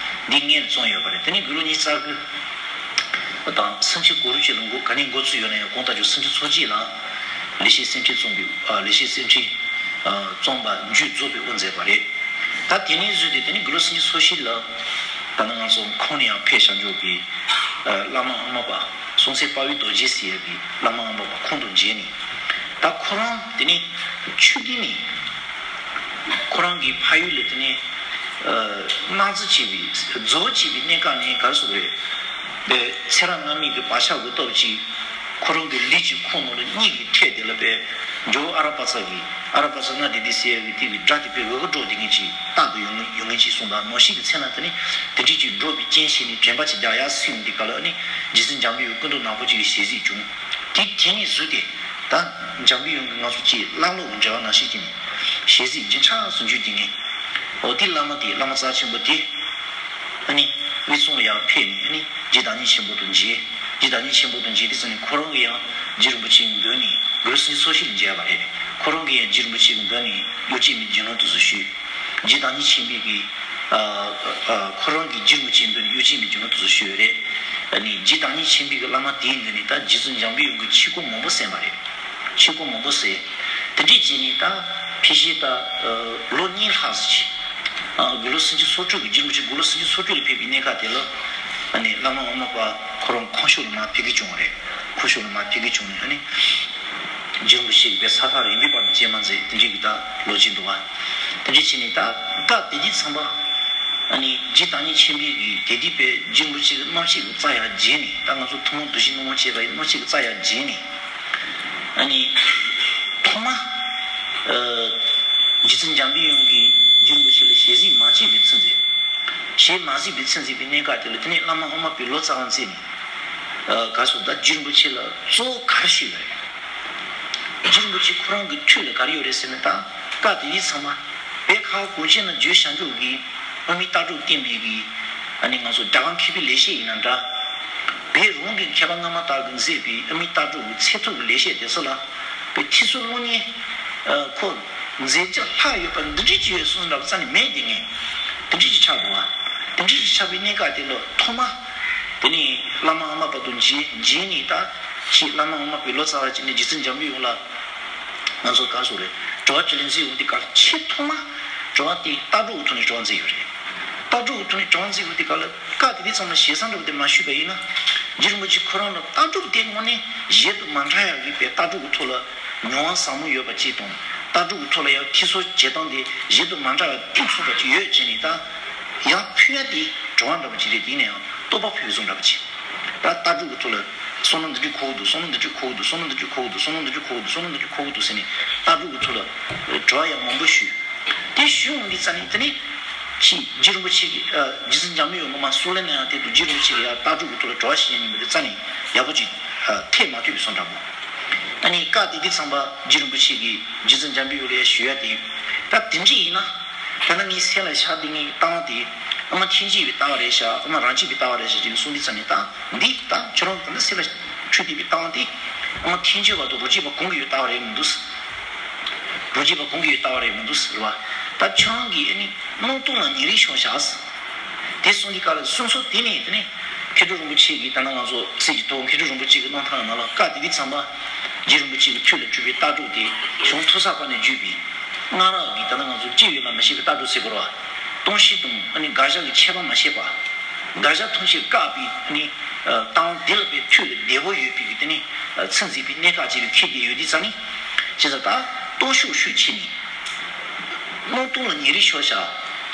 འདི་སྔོན་ལ་བཙོངས་ཡོད་པ་རེད། དེ་ནས་དགུང་ལོ་ཉི་ཤུ་རྩ་དགུ། དང་སུམ་ཅུ་གོ་དྲུག་ཅིག་ལ་འགོ་ག་ནས་འགོ་བཙུགས་ཡོད་ན་ཡང་གང་ལྟར་ཀྱང་སུམ་ཅུ་སོ་གཅིག་ལ་ལེགས་བཤད་སེམས་འགྲེལ་བཙོངས་པའི་ཨ་ལེགས་བཤད་སེམས་འགྲེལ་ཨ་བཙོངས་པ་མཇུག་རྫོགས་པའི་དབུ་མཛད་པ་རེད། ད་དེ་ནས་བཟུང་སྟེ་དེ་ནས་དགུང་ལོ་སུམ་ཅུ་སོ་བཞི་ལ་ད་ནི་ང་ཚོ་ཁོང་ནས་ཡར་ཕེབས་བྱང་ཆུབ་ཀྱི་ཨ་བླ་མ་ཨ་མ་པ་སྲོང་བཙན་དཔའ་བོའི་རྡོ་རྗེ་ཟེར་ཡག་གི་བླ་མ་ཨ་མ་པ་ཁོང་དང་མཇལ་ནས། ད་ཁོ་རང་དེ་ནས་ཆུ་དེ་ནས་ཁོ་རང་གི་ཕ་ཡུལ་ལ་དེ་ནས་ཨ་གནག་རྫི་བྱས་པའི་རྫི་བོ་བྱས་པའི་གནས་སྐབས་ནས་ག་རེ་ཟེར་དགོས་རེད། དེ་ཚེ་རབས་སྔ་མའི་གི་བག་ཆགས་ཀྱི་སྟོབས་ཀྱིས་ཁོ་རང་གི་ལུས་ཀྱི་ཁོག་ནང་ལ་གཉིད་ཀྱིས་ཁྲོས་དེ་ལ་པའི་ཇོ་བོ་ཨ་ར་པ་ཙ་གི་ཨ་ར་པ་ཙ་ན་དེ་དེ་ཟེར་བའི་དེ་གི་སྒྲ་དེ་པའི་འོད་ཀྱི་སྒྲོག་དེ་ངེས་ཀྱི་རྟག་ཏུ་ཡོང་ངེས་ཡོང་ངེས་ཀྱི་གསུངས་པ་ནང་བཞིན་གྱི་ཚེ་ན་དེ་ནི་དེ་འདྲའི་ཅིག་སྒྲོག་པའི་རྐྱེན་བྱས་ནས་དྲན་པ་ཅིག་རྒྱག་ཡ་སྲིད་འདི་ག་ལ་ནི་རྗེ་བཙུན་འཇམ་པའི་དབྱངས་སྐུ་མདོག་ནག་པོ་ཅིག་གི་ཞལ་གཟིགས་བྱུང་། དེ་དེ་ནས་བཟོས་ཏེ་ད་འཇམ་པའི་དབྱངས་ཀྱི་ང་ཚོ་ཅིག་བླ་སློབ་འབྲེལ་བ་ནང་བཞིན་གྱི་ནི་ཞལ་གཟིགས་རྒྱུན་ཆགས་སུ་འཇུག་གི་ངེས། འོ་དེ་བླ་མ་དེ་བླ་མ་རྩ་ཆེན་པོ་དེ། ཨ་ནི་དབུས་གཙང་ལ་ཡར་ཕེབས་ནས་ཨ་ནི་རྗེ་བདག་ཉིད་ཆེན་པོ་དང་མཇལ། རྗེ་བདག་ཉིད་ཆེན་པོ་དང་མཇལ་དུས་ཙམ་ནས་ཁོ་རང་གིས་ཡང་རྗེ་རིན་པོ་ཆེའི་མདུན་ནས་དགུང་ལོ་སུམ་ཅུ་སོ་བཞི་ལ་མཇལ་བ་རེད། ཁོ་རང་གིས་ཡང་རྗེ་རིན་པོ་ཆེའི་མདུན་ནས་གཡོ་བྱེད་མའི་རྒྱུ་ནོར་དེ་ཚོ་ཞུས། རྗེ་བདག་ཉིད་ཆེན་པོས་ཀྱིས་ཨ་ཨ་ཁོ་རང་གིས་རྗེ་རིན་པོ་ཆེའི་མདུན་ནས་གཡོ་བྱེད་མའི་རྒྱུ་ནོར་དེ་ཚོ་ཞུས་རེད། ཨ་ནི་རྗེ་བདག་ཉིད་ཆེན་པོས་ཀྱིས་བླ་མ་དེའི་མདུན་ནས་ད་རྗེ་བཙུན་འཇམ་པའི་དབྱངས་ཀྱི་ཆོས་སྐོར་མང་པོ་གསན་པ་རེད། ཆོས་སྐོར་མང་པོ་གསན། དེ་འདྲས་བྱས་ནས་ད་ཕལ་ཆེར་ད་ལོ་གཉིས་ལྷག་ཙམ་ཅིག་ཨ་དགུང་ལོ་སུམ་ཅུ་སོ་དྲུག་གི་རྗེ་རིན་པོ་ཆེ་དགུང་ལོ་སུམ་ཅུ་སོ་དྲུག་ལ་ཕེབས་པའི་གནས་སྐབས་དེ་ལ། ཨ་ནི་བླ་མ་འོག་མ་པ་ཁོ་རང་ཁོང་ཤོད་ལ་མར་ཕེབས་ཀྱི་བྱུང་བ་རེད། ཁོང་ཤོད་ལ་མར་ཕེབས་ཀྱི་བྱུང་ནས་ཨ་ནི་རྗེ་རིན་པོ་ཆེ་གིས་ས་ཐག་རིང་པོའི་བར་དུ་སྐྱེལ་མ་མཛད། དེ་འདྲས་ཀྱི་ད་ལོ་རྒྱུས་འདུག་བ། དེ་འདྲས་བྱས་ནས་ད་སྐབས་དེ་དུས་ཙམ་པ། ཨ་ནི་རྗེ་བདག་ཉིད་ཆེན་པོས་ཀྱིས་དེ་དུས་པའི་རྗེ་རིན་པོ་ཆེ་གི་རྣམ་བཤད་ཀྱི་རྩ་ཡར་བརྗེས་ནས། ད་ང་ཚོ་ཐུན་མོང་བདུད་བཞིའི་སྣང་བ་བྱས་པ་ཡི་རྣམ་བཤད་ཀྱི་རྩ་ཡར་བརྗེས་ནས། ཨ་ནི་ཐོག་མ་ཨ་རྗེ་བཙུན་འཇམ་པའི་དབྱངས་ཀྱིས་རྗེ་རིན་པོ་ཆེ་ལ་ཞལ་གཟིགས་མ་བྱས་པའི་ཚུན་ཚོད། ཞལ་མ་གཟིགས་པའི་ཚུན་ཚོད་པའི་གནས་སྐབས་དེ་ལ་དེ་ནས་བླ་མ་འོག་མ་པས་ལོ་ཙཱ་བ་མཛད་ནས། ཨ་ག་སོ་ད་རྗེ་རིན་པོ་ཆེ་ལ་གཙོ་བོ་ག་རེ་ཞུས་པ་རེད། རྗེ་རིན་པོ་ཆེ་ཁོ་རང་གི་ཐུགས་ལ་ག་རེ་ཡོད་རེད་ཟེར་ན། ད་སྐབས་དེ་དུས་ཚང་མ་བོད་ཁ་བ་གངས་ཅན་ན་རྗེ་བྱང་ཆུབ་ཀྱི་དབུ་མའི་ལྟ་གྲུབ་བསྟན་པའི་གི་ཨ་ནི་ང་ཚོ་རྒྱ་གར་མཁས་པའི་ལེགས་བཤད་ཡིན་ན་འདྲ། བོད་རང་གི་མཁས་པ་སྔ་མ་དག་གིས་མཛད་པའི་དབུ་མའི་ལྟ་གྲུབ་ཀྱི་ཚད་ཐུབ་ཀྱི་ལེགས་བཤད་དེ་ཚོ་ལ་བོད་ཐེག་གསུམ་སློབ་གཉེར་ཁོ་མཛད་རྗེས་ལྷག་ཡོད་པ་འདི་འདྲ་ཅིག་ཡོད་གསུངས་འདྲ་བ་རྩ་ནས་མེད་དེ། ངས་དེ་འདྲ་ཅིག་ཆགས་འདུག་བ། དེ་འདྲ་ཅིག་ཆགས་པའི་གནས་སྐབས་དེ་ལ་ཐོག་མ་དེ་ནས་བླ་མ་འོག་མ་པ་དང་མཇལ། མཇལ་ནས་ད་ཁྱེད་བླ་མ་འོག་མ་པས་ལོ་ཙཱ་བ་བྱས་ནས་རྗེ་བཙུན་འཇམ་པའི་དབྱངས་ལ་ང་ཚོ་ག་སོ་རེད། དྲི་བ་དྲིས་ལན་མཛད་ཡོང་དུས་སྐབས་ཆེས་ཐོག་མ་དྲི་བ་དེ་ལྟ་གྲུབ་ཀྱི་ཐོག་ནས་དྲི་བ་མཛད་ཡོད་རེད། ལྟ་གྲུབ་ཀྱི་ཐོག་ནས་དྲི་བ་མཛད་ཡོང་དུས་སྐབས་ལ་སྐབས་དེ་དུས་ཙམ་ལ་ཞེ་ས་འདྲ་བོ་དེ་མ་ཞུས་པ་ཡིན་ན། རྗེ་རིན་པོ་ཆེ་ཁོ་རང་ལ་ལྟ་གྲུབ་དེ་དངོས་གནས་གཞན་དང་མ་འདྲ་ཡག་གི་པའི་ལྟ་གྲུབ་ཀྱི་ཐོག་ལ་མྱོང་བ་ཟབ་མོ་ཡོད་པ་ཅིག་དང་། ལྟ་གྲུབ་ཀྱི་ཐོག་ལ་ཡང་ཐེག་གསུམ་བྱེད་སྟངས་དེ་གཞན་དང་མ་འདྲ་བ་ཕུན་སུམ་ཚོགས་པ་ཅིག་ཡོད་བྱས་ནས། ད་ཡང་ཕུལ་ཡ་དེ་དྲི་བ་འདྲ་བ་ཅིག་རེད། དེ་ཡིན་ན་ཡང་རྟོགས་པ་ཕུལ་བཟོ་འདྲ་བ་ཅིག་ད་ལྟ་གྲུབ་ཀྱི་ཐོག་ལ་བསམ་བློ་འདི་འདྲ་འཁོར་གྱི་འདུག་བསམ་བློ་འདི་འདྲ་འཁོར་གྱི་འདུག་བསམ་བློ་འདི་འདྲ་འཁོར་གྱི་འདུག་བསམ་བློ་འདི་འདྲ་འཁོར་གྱི་འདུག་བསམ་བློ་འདི་འདྲ་འཁོར་གྱི་འདུག་ཟེར་ནས་ལྟ་གྲུབ་ཀྱི་ཐོག་ལ་དྲི་བ་ཡང་མང་པོ་ཞུས། དེ་ཞུས་འོང་དུས་ཙ་ནས་དེ་ནས་ཅིག་རྗེ་རིན་པོ་ཆེ་གིས་རྗེ་བཙུན་འཇམ་དཔལ་དབྱངས་མ་གསུང་ལན་གནང་ཡག་དེ་དུས་རྗེ་རིན་པོ་ཆེ་གིས་ཡང་ལྟ་གྲུབ་ཀྱི་ཐོག་ལ་དྲི་བ་བཤད་མཁན་ཡིན་པ་དེ་རྩ་ནས་ཡག་པོ་ཅིག་ཐེག་མ་ཐུབ་པའི་བཟོ་འདྲ་པོ། ཨ་ནི་སྐབས་དེ་དུས་ཙམ་པ་རྗེ་རིན་པོ་ཆེ་གིས་རྗེ་བཙུན་འཇམ་དཔལ་དབྱངས་ལ་ཞུ་ཡག་དེ། ད་དེ་འདྲ་ཡིན་ན། ད་ནི་ངའི་སེམས་ལ་ཤར་དེ་ངའི་ལྟ་བ་དེ། ཨ་མ་ཐེག་ཆེན་པའི་ལྟ་བ་རེད་ཤག་ཨ་མ་རང་རྒྱུད་པའི་ལྟ་བ་རེད་ཤག་ཅེས་གསུངས་དུས་ཙ་ནས་ད་འདི་ད་ཁྱོད་རང་ད་ནི་སེམས་ལ་འཁྲུལ་བསྡད་པའི་ལྟ་བ་དེ། ཨ་མ་ཐེག་ཆེན་པ་དང་རང་རྒྱུད་པ་གང་གི་ཡོད་ལྟ་བ་རེད་མི་འདུག་རང་རྒྱུད་པ་གང་གི་ཡོད་ལྟ་བ་རེད་མི་འདུག་ཟེར་བ། ད་ཁྱོད་རང་གིས་ཨ་ནི་སྣང་སྟོང་ལ་ཉེ་རིང་ཤོར་ཤག་དེ་གསུངས་དུས་སྐབས་ལ་གསུང་ཚུལ་དེ་ནས་དེ་ནས་མཁས་གྲུབ་རིན་པོ་ཆེ་གིས་ད་ནི་ང་ཚོ་སྲིད་ཀྱི་ཐོག་མཁས་གྲུབ་རིན་པོ་ཆེ་གི་གནང་ཐང་ནང་ལ་བཀའ་དེ་དུས་ཙམ་པ་རྗེ་རིན་པོ་ཆེ་གི་ཐུགས་ལ་འཁྲུལ་པའི་ལྟ་གྲུབ་དེ་གཞུང་ཐོས་བསམ་པ་ནས་བརྒྱུད་པའི་སྔགས་རབ་ཀྱི་ད་ནི་ང་ཚོ་སྐྱེ་བོས་ལ་མི་བྱེད་པའི་ལྟ་གྲུབ་ཟེར་དགོས་རེད་བ། སྟོང་གཞི་དང་ཨ་ནི་དགག་བཞག་གི་ཁྱད་པར་མ་ཤེས་པ། དགག་བཞག་ཐམས་ཅད་བཀག་པའི་ཨ་ནི་ལྟ་བ་དེ་ལ་པའི་ཐུགས་ལ་བདེ་བོ་ཡོད་པའི་གི་དེ་ནི་ཚིག་མཛེས་པའི་གནད་འགག་ཅིག་ལ་འཁེལ་བསྡད་ཡོད་དུས་ཙ་ནི། བྱས་ཙང་ད་སྟོང་ཤུགས་ཤུགས་ཆེ་ནི། སྣང་སྟོང་ལ་ཉེ་རིང་ཤོར་ཤག་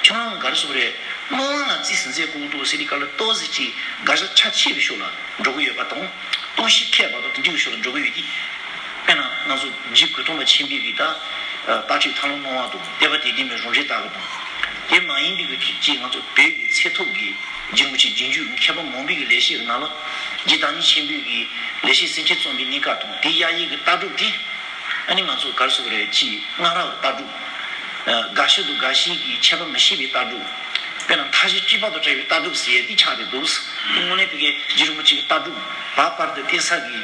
ཁྱོད་རང་ག་རེ་ཟེར་དགོས་རེད། སྣང་བ་ལ་རྩིས་སུ་མཛད་དགོས་འདུག་ཟེར་དུས་སྐབས་ལ་ཏོག་ཙམ་ཅིག་དགག་བཞག་ཆ་ཆེ་བའི་ཕྱོགས་ལ་འགྲོ་གི་ཡོད་པ་དང་། སྟོང་གཞི་མཁས་པ་དང་དེ་འདྲའི་ཕྱོགས་ལ་འགྲོ་གི་ཡོད་དེ། དཔེར་ན་ང་ཚོ་རྗེ་གོས་ཐུང་པ་ཆེན་པོའི་གི་ད་ལྟ་ཁྲིད་མཐར་ལམ་སྣང་བ་དང་བསྟན་པ་དད་ལྡན་པའི་རང་རྒྱུད་ལྟ་བུ་དང་། དེ་མ་ཡིན་པའི་གི་ཅིག་ང་ཚོ་བོད་ཀྱི་ཚད་ཐུབ་ཀྱི་རྗེ་རིན་པོ་ཆེ་རྗེས་འཇུག་མཁས་པ་མང་པོའི་གི་ལེགས་བཤད་ཀྱི་ནང་ལ་རྗེ་བདག་ཉིད་ཆེན་པོའི་གི་ལེགས་བཤད་སེམས་ཅན་རྩོམ་པའི་གནད་འགག་དང་དེ་དབྱར་ཡིག་གི་ལྟ་གྲུབ་དེ། ཨ་ནི་ང་ཚོ་ག་རེ་ཟེར་དགོས་རེད། ཅིག་སྔགས་རབ་ཀྱི་ལྟ་གྲུབ། དགག་བཞག་དང་དགག་བཞག་གི་ཁྱད་པར་མི་ཤེས་པའི་ལྟ་གྲུབ། དཔེར་ན་མཐའ་བཞི་གཅོད་པ་དང་བྲལ་བའི་ལྟ་གྲུབ་ཟེར་ཡས་འདི་ཆགས་བསྡད་འདུག་དངོས་གནས་དེ་གའི་རྗེ་རིན་པོ་ཆེ་གི་ལྟ་གྲུབ་བར་བར་དུ་བསྟན་ས་གི།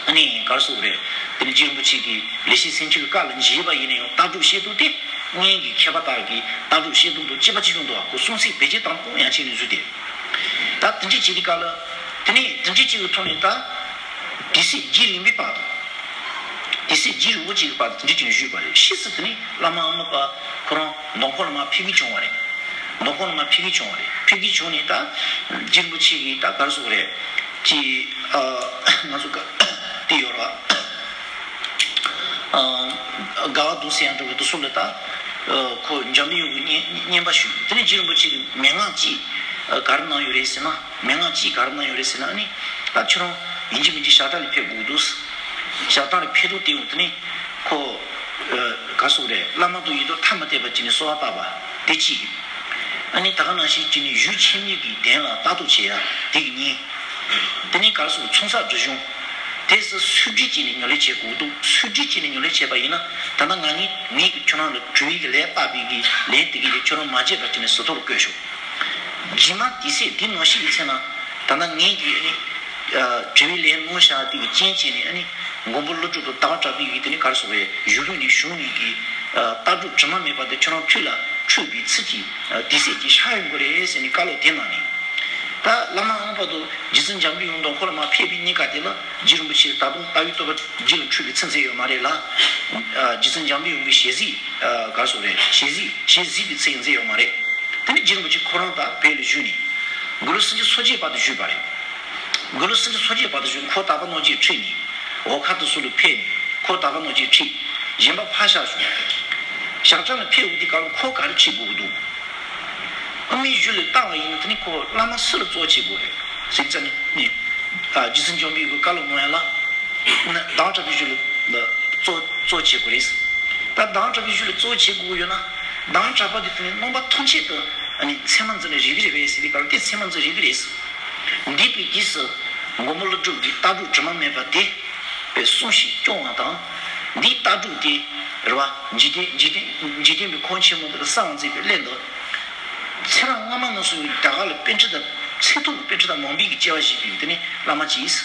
ཨ་ནི་ག་རེ་ཟེར་དགོས་རེད། དེ་ནི་རྗེ་རིན་པོ་ཆེ་གི་ལེགས་བཤད་སེམས་ཅན་གྱི་བཀའ་ལ་འཇིགས་པ་ཡིན་ན་ཡང་ལྟ་གྲུབ་བཤད་སྟངས་དེ་སྔོན་གྱི་མཁས་པ་དག་གི་ལྟ་གྲུབ་བཤད་སྟངས་དང་གཅིག་པ་གཅིག་རྐྱང་འདུག་ཁོ་གསུང་ཚིག་བེད་སྤྱོད་བཏང་སྟངས་ཡང་ཅིག་ནས་བཟོས་ཏེ། ད་དེ་འདྲ་བྱེད་དུས་སྐབས་ལ། དེ་ནས་དེ་འདྲ་བྱེད་ཀྱི་ཐོག་ནས་ད། དེ་སྲིད་རྗེ་གླིང་པའི་བར་དུ། དེ་སྲིད་རྗེ་རིན་པོ་ཆེ་གི་བར་དུ་དེ་འདྲ་བྱས་ནས་བཞུགས་པ་རེད། ཕྱིས་སུ་དེ་ནས་བླ་མ་ཨ་མ་པ་ཁོ་རང་མདོ་ཁམས་ལ་མར་ཕེབས་ཀྱི་བྱུང་བ་རེད། མདོ་ཁམས་ལ་མར་ཕེབས་ཀྱི་བྱུང་བ་རེད། ཕེབས་ཀྱི་བྱུང་ནས་ད་རྗེ་རིན་པོ་ཆེ་གིས་ད་ག་རེ་ཟེར་དགོས་རེད། ཅི། ཨ། ང་ཚོ་ག་དེ་ཡོད་ར། ཨ། དགའ་བ་དུང་སེང་ཡང་འགྲོ་གི་དུ་སོང་ལ་ད། ཨ། ཁོ་འཇམ་དཔལ་དབྱངས་ཀྱི་བསྙེན་བསྙེན་པ་ཞུས། དེ་ནས་རྗེ་རིན་པོ་ཆེ་གིས་མན་ངག་ཅིག་ག་རེ་གནང་ཡོད་རེད་ཟེར་ན། མན་ངག་ཅིག་ག་རེ་གནང་ཡོད་རེད་ཟེར་ན་ནི། ད་ཁྱོད་རང་ཡིན་གཅིག་མིན་གཅིག་ཞབས་བྲག་ལ་ཕེབས་དགོས་འདུག་ཞབས་བྲག་ལ་ཕེབས་དུས་དེ་འོང་དེ་ནི་ཁོ། ཨ། ག་རེ་ཟེར་དགོས་རེད། བླ་མ་དང་ཡིན་དུས་ཐ་མ་དད་པ་བྱས་ནས་གསོལ་བ་བཏབ་པ་དེ་གཅིག་ཨ་ནི་ད་ག་ནང་བཞིན་བྱས་ནས་གཞུང་ཆེན་མོའི་གི་དོན་ལ་ལྟ་རྟོག་བྱེད་ཡ་དེ་གི་གཉིས། དེ་ནས་ག་རེ་ཟེར་དགོས། ཚོང་གསར་འབྲུ་གཞུང་། དེ་སུ་སུ་སྒྲིག་བྱས་ནས་ཉམས་ལེན་བྱེད་དགོས་འདུག་སུ་སྒྲིག་བྱས་ནས་ཉམས་ལེན་བྱས་པ་ཡིན་ན་ད་ལྟ་ང་གཉིས་ངས་ཀྱི་ཁྱོད་རང་ལ་གྲོས་ཡིག་གི་ལན་བཏབ་པའི་གི་ལན་དེ་གི་དེ་ཁྱོད་རང་མ་བརྗེད་པ་བྱས་ནས་ཟུར་ཐོག་ལ་བཀོད་ཤོག་རྗེས་མ་དེ་སྲིད་དེ་ནང་བཞིན་གྱི་ཚེ་ན་ད་ལྟ་ངས་ཀྱི་ཨ་ནི་དྲི་བའི་ལན་གནང་བཞག་དེ་གི་རྐྱེན་བྱས་ནས་ཨ་ནི་མགོན་པོ་ཀླུ་སྒྲུབ་དང་ཟླ་བ་གྲགས་པའི་གི་དེ་ནི་ག་རེ་ཟེར་དགོས་རེད། གཞུང་ལུགས་ནས་གཞུང་ནས་གི་ལྟ་གྲུབ་དྲི་མ་མེད་པ་དེ་ཁྱོད་རང་ཐུགས་ལ་འཁྲུལ་པའི་ཚུལ་གྱིས་དེ་སྲིད་ཀྱི་ཤར་ཡོང་གི་རེད་ཟེར་ནས་བཀའ་སློབ་དེ་གནང་ནས། ད་བླ་མ་ཨ་མ་པ་དང་རྗེ་བཙུན་འཇམ་དཔལ་དབྱངས་དང་ཁོ་ལ་མར་ཕེབས་པའི་གཉིས་ཀ་དེ་ལ་རྗེ་རིན་པོ་ཆེ་ད་དུང་ལྟ་བའི་སྟོབས་པ་རྗེ་ལ་འཁྲུལ་པའི་ཚིག་མཛད་ཡོད་མ་རེད་ལ། རྗེ་བཙུན་འཇམ་དཔལ་དབྱངས་ཀྱི་ཞལ་གཟིགས། ག་རེ་ཟེར་དགོས་རེད། ཞལ་གཟིགས་ཞལ་གཟིགས་པའི་ཚིག་མཛད་ཡོད་མ་རེད། དེ་ནས་རྗེ་རིན་པོ་ཆེ་ཁོ་རང་ད་བོད་ལ་བཞུགས་ནས། མགོན་པོ་སེང་གེ་མཚོ་སྐྱེས་བར་དུ་བཞུགས་པ་རེད། མགོན་པོ་སེང་གེ་མཚོ་སྐྱེས་བར་དུ་བཞུགས། ཁོ་དག་པ་རྣམས་ཀྱིས་ཁྲིད་ནས་འོ་ཁ་དུ་སུ་ལུ་ཕེབས་ནས་ཁོ་དག་པ་རྣམས་ཀྱིས་ཁྲིད། གཞན་པ་ཕར་བཞག་བཞུགས། ཞབས་བྲག་ལ་ཕེབས་འོང་དུས་སྐབས་ལ་ཁོ་ག་རེ་ཁྲིད་དགོས་ཀྱི་འདུག་ཨ་མའི་ཞུ་ལ་བཏང་བ་ཡིན་ན་དེ་ནི་ཁོ་བླ་མ་སུ་ལ་གཙོ་བྱེད་དགོས་རེད་ཟེར་ཙ་ནི་ནི། རྗེ་བཙུན་འཇམ་དཔལ་གྱི་བཀའ་སློབ་གནང་ཡ་ལ། ཟླ་བ་གྲགས་པའི་ཞུ་ལ་གཙོ་གཙོ་བྱེད་དགོས་རེད། ད་ཟླ་བ་གྲགས་པའི་ཞུ་ལ་གཙོ་བྱེད་དགོས་ཡོད་ན། ཟླ་བ་གྲགས་པ་དེ་དེ་ནི་རྣམ་པ་ཐམས་ཅད་དུ་ཨ་ནི་མཚན་མ་འཛིན་ནས་རིག་གི་རེད་པས་ཟེར་དུས་སྐབས་དེ་མཚན་མ་འཛིན་རིག་གི་རེད། འདས་པའི་དུས་སུ་མགོན་པོ་ཀླུ་སྒྲུབ་ཀྱི་ལྟ་གྲུབ་དྲི་མ་མེད་པ་དེ་པའི་གསུང་ཞིང་སྐྱོང་བ་དང་། འདིའི་ལྟ་གྲུབ་དེ་རེད་བ། འཇིག་རྟེན་འཇིག་རྟེན་འཇིག་རྟེན་པའི་ཁམས་ཆེན་མོ་འདི་ལ་གསང་བ་མཛད་པའི་སླད་དུ། ཚེ་རབས་སྔ་མ་ནས་བཟུང་བའི་རྒྱ་གར་ལ་པཎྜི་ཏ་ཚད་ཐུབ་ཀྱི་པཎྜི་ཏ་མང་པོའི་གི་སྐྱེ་བ་བཞེས་པའི་དེ་ནི་བླ་མ་ཅིག་ཡིན།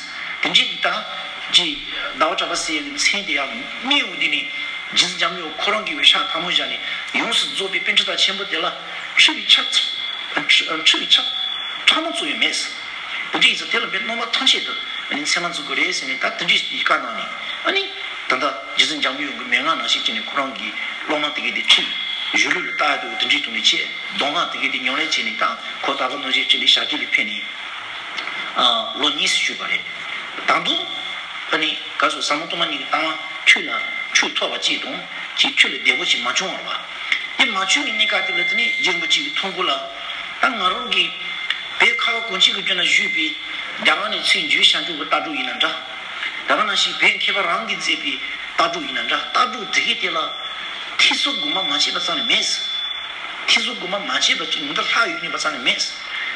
དེ་འདྲའི་གི་ད་ཀྱི་ཟླ་བ་གྲགས་པ་ཟེར་ཡག་གི་མཚན་དེ་ཡང་སྨྲས་འོང་དུས་ནི་རྗེ་བཙུན་འཇམ་དབྱངས་ཁོ་རང་གིས་འོད་ཆགས་ཕྲ་མོ་བཞག་ནས་ཡོངས་སུ་རྫོགས་པའི་པཎྜི་ཏ་ཆེན་པོ་དེ་ལ་འཁྲུལ་བའི་ཆ། འཁྲུལ་བའི་ཆ་ཕྲ་མོ་ཙམ་ཡང་མེད། དེ་འདྲ་ཡིན་ཙང་དེ་ལ་འབད་རྣམ་པ་ཐམས་ཅད་དུ་ཨ་ནི་མཚན་མ་འཛིན་དགོས་རེད་ཟེར་ནས་ད་དེ་འདྲའི་བཀའ་གནང་ནས་ཨ་ནི་ད་ལྟ་རྗེ་བཙུན་འཇམ་དཔལ་དབྱངས་ཀྱི་མན་ངག་ནང་བཞིན་བྱས་ནས་ཁོ་རང་གི་སློབ་མ་དེ་གས་དེ་ཁྲིད་གཞུང་ལུགས་ལ་ལྟ་ཡ་དེ་འོ་དེ་འདྲའི་ཐོག་ནས་བྱས། མདོ་སྔགས་དེ་གས་དེ་ཉམས་ལེན་བྱས་ནས་ད་ཁོ་ད་ག་ནང་བཞིན་བྱས་ནས་ཞབས་ཀྱི་ལ་ཕེབས་ནས་ལོ་གཉིས་སུ་བཞུགས་པ་རེད། ད་དུང་ཨ་ནི་ག་སོ་ཟབ་མོ་སྟོང་པ་ཉིད་ཀྱི་ལྟ་བ་ཁྱོད་ལ་ཁྱོད་ཐོབ་པ་གཅིག་དང་གཅིག་ཁྱོད་ལ་བདེ་པོ་ཅིག་མ་བྱུང་བ་རེད་བ། དེ་མ་བྱུང་བའི་གནས་སྐབས་དེ་ལ་དེ་ནས་རྗེ་རིན་པོ་ཆེ་གི་ཐུགས་ཁུར་ལ་ད་ང་རང་གིས་བོད་ཁ་བ་གངས་ཅན་གྱི་རྒྱུད་ན་བཞུགས་པའི་ རྒྱ་གར་ནས་ཚུར་འཇུས་བཞག་རྒྱུ་གི་ལྟ་གྲུབ་ཡིན་ན་འདྲ། ད་ག་ནང་བཞིན་བོད་མཁས་པ་རང་གིས་མཛད་པའི་ལྟ་གྲུབ་ཡིན་ན་འདྲ། ལྟ་གྲུབ་དེ་གའི་དེ་ལ་ཐེ་ཚོམ་གོང་མ་མ་བྱས་པ་རྩ་ནས་མེད། ཐེ་ཚོམ་གོང་མ་མ་བྱས་པ་ཅིག་མི་འདི་ལྷག་ཡོད་ནི་པ་རྩ་ནས་མེད།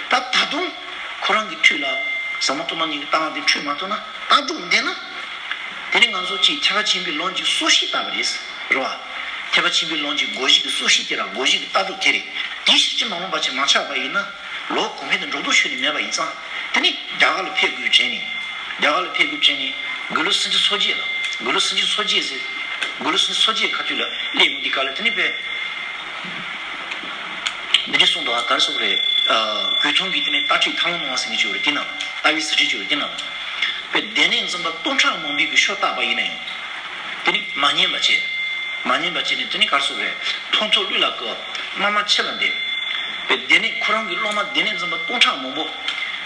ད་ད་དུང་ཁོ་རང་གི་འཁྲུལ་ལ་ཟབ་མོ་སྟོང་པ་ཉིད་ཀྱི་ལྟ་བ་འདི་འཁྲུལ་མ་ཐུབ་ན། ལྟ་གྲུབ་འདི་ན། དེ་ནི་ང་ཚོ་ཅིག་ཐེག་པ་ཆེན་པོའི་ལམ་གྱི་སྲོག་ཤིང་ལྟ་བུ་རེད། རེད་བ། ཐེག་པ་ཆེན་པོའི་ལམ་གྱི་སྒོ་བཞི་གི་སྲོག་ཤིང་དེ་ར་སྒོ་བཞི་གི་ལྟ་གྲུབ་དེ་རེད། དེ་ཤུགས་ཀྱིས་མ་ལོངས་པ་ཅིག་མ་ཆགས་པ་ཡིན་ན། ལོ་གོང་འཕེལ་དུ་འགྲོ་ལྡོག་ཤོར་ནས་མེད་པ་ཡིན་ཙང་། དེ་ནི་རྒྱ་གར་ལ་ཕེབས་དགོས་དྲན་ནས། རྒྱ་གར་ལ་ཕེབས་དགོས་དྲན་ནས། གུ་རུ་སེང་གེ་མཚོ་རྒྱལ་ལ། གུ་རུ་སེང་གེ་མཚོ་རྒྱལ་ཟེར། གུ་རུ་སེང་གེ་མཚོ་རྒྱལ་ཁ་ཐུག་ལ་སླེབས་ཡོང་དུས་སྐབས་ལ་དེ་ནི་དཔེ། འདི་འདྲ་གསུངས་འདུག་ཨ། ག་རེ་ཟེར་དགོས་རེད། ཨ། གོས་ཐུང་གི་དེ་ནི་ལྟ་ཁྲིད་ཐང་ལ་མང་བ་ཟེར་མཁན་ཅིག་ཡོད་རེད། དེ་ནང་ལ་ལྟ་བའི་ཟུར་ཁྲིད་ཅིག་ཡོད་རེད། དེ་ནང་ལ་དཔེ་སྡེ་སྣོད་འཛིན་པ་སྟོང་ཕྲག་མང་པོའི་གི་ཤོ་བཏགས་པ་ཡིན་ན་ཡང་། དེ་ནི་མ་ཉན་པ་བྱས། མ་ཉན་པ་བྱས་ནས་དེ་ནི་ག་རེ་ཟེར་དགོས་རེད། མཐོང་ཐོས་བློས་ལ་བཀལ། སྔ་མ་ཕྱི་ལ་འདེད། དཔེ་སྡེ་སྣོད་ཁོ་རང་གི་སློབ་མ་སྡེ་སྣོད་འཛིན་པ་སྟོང་ཕྲག་མང་པོ།